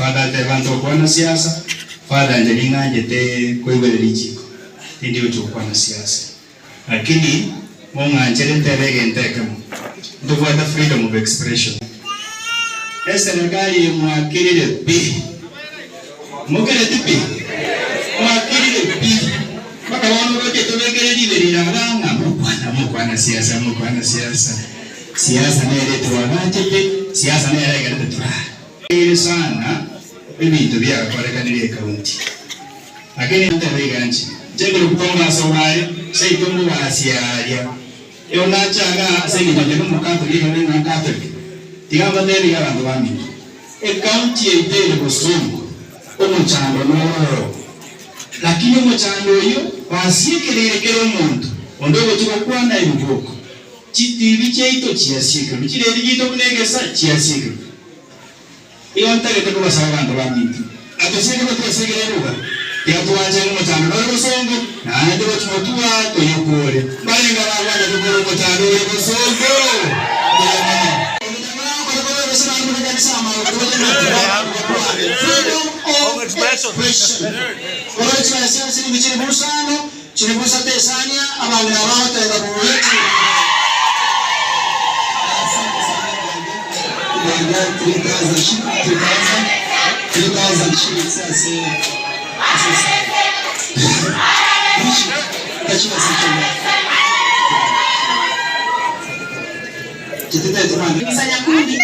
Father ateba ntokwana siasa, Father inche ning'anchete koigwera richiko, tindi gochia gokwana siasa. Lakini mong'anchere ntebe egento ekemo, ntobwate freedom of expression. Eserekari eye mwakirire pi? Mokereti pi? Mwakirire pi? Mpaka bono oroche tobekere riberera iga ng'a mokwana mokwana siasa mokwana siasa. Siasa nere etwagachete, siasa nere egerete torare. Ere sana ebinto biakorekanire ecounty. Lakini ntebe iga inche, inche nkore kutonga ase obare, seito ngobasia aria. Ero nache igaa ase engencho inche nomokatoliki ekero ning'a Catholic, tiga mbatebi iga abanto baminto, ecounty yaito ere bosongo, omochando nororo. Lakini omochando oyio gwasiekereire kera omonto, onde ogochia gokwana ebiboko. Chitibi chiaito chiasiekerwe, chiredi chiaito buna egesa chiasiekerwe. Igo ntagete kobasaba abanto baminto, atosieke twesiekere eruga, tiga twanchane omochando nore bosongo, naende gochia motua toyokore. Mbarenge abagwancha tokore omochando ore bosongo? Mbuya mono. Freedom of expression. Chiribusa tesania, abang'ina bagotenga buya chiribusa. Uganda 3000 shi- 3000 3000 shillings ase ase Richi, tachibesa chionga. Chitete mani. Misa Nyakundi.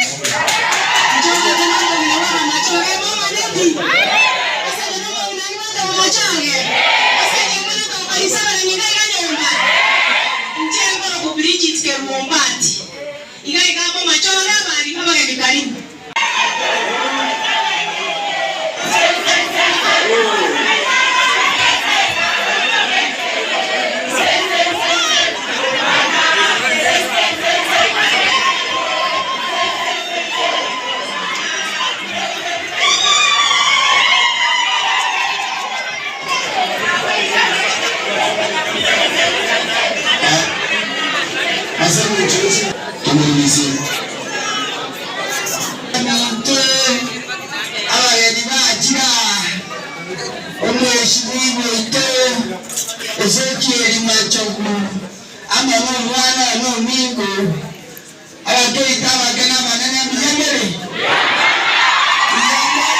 Nchogote nomong'ina bw'abamachoge momanyeti? Ase inche nomong'ina aria bateba machoge? Ase inche omanyete gokarisia abaremi iga iga nyomba? Inche nkorokwa Bridget Kerubo Ombati. Iga iga amo machoge abari abageni karibu. Ase engencho ye tomorimisie. Abanto abageni bachire aa, omweshimiwa oito Ezekieli Machogu, amo nomwana one Omingo, abatoito abake na abanene, mbuya more? Mbuya more?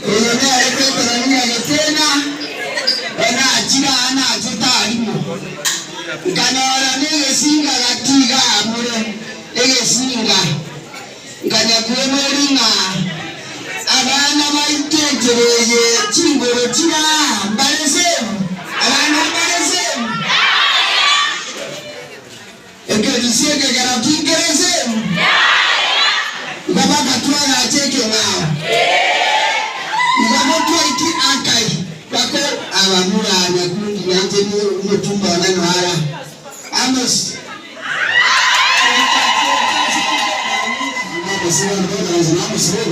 Oyo nere Petero nigo agetena, onachire aa nachete arimo. Nkanyora negesinga gati iga amore, egesinga. Nkanyakweboria ng'a abana baito enchera eye chingoro chire aa mbare semu, abana mbare semu. Ekerisi ekegera tinkere semu, igo bagatwagacha ekeng'ao. Igo motwaiki akai bako abamura nyakundi nainche omochumba one noara. Amos.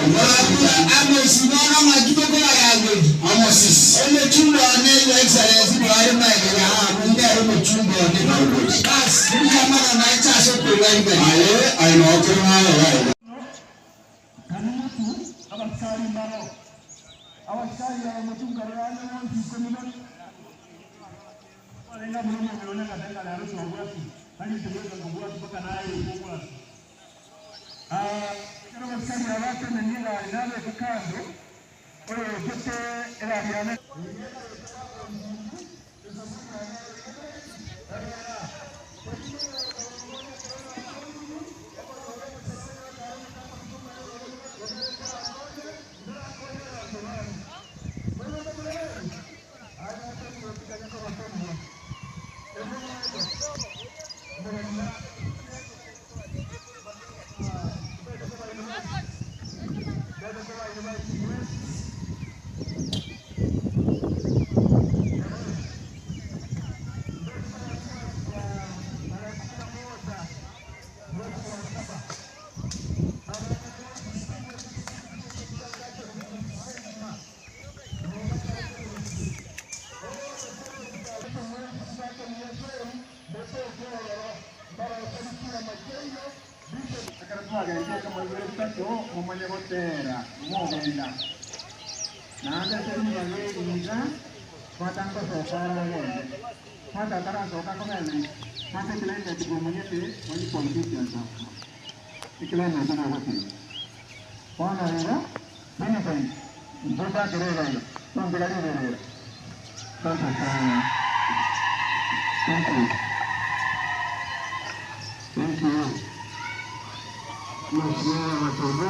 Amos bono ng'aki tokobarangeria? Omochumba one Your Excellency noare maega aa munde are omochumba one. Bas mbuya mono nainche ase okoigarigania. Karibu abasikari mbaro, abasikari aba mochungaro yane bonsi ikomi na Kwarenge amo nomong'ina one ngateba ng'a rero tobwati, tari inche bweka nkobwati mpaka naye oika obwate. Ah, ekero abasikari aba batenenia egari nabeka kando, oyoetete egari yane. Erio egaeta goaka ondundo, esabuni yane ere egera. Twagenda ekemo ibere bitato momanye gotera mogenda naende ase ribaga eri iga twatangosoka orogende twatatarasoka kogenda ase eclimate komanyete mani politicians eclimate nogotiri bono igo Millicent ntochakerera iga tombera riberera. Asante sana. Thank you. Thank you. Mheshimiwa Matogo.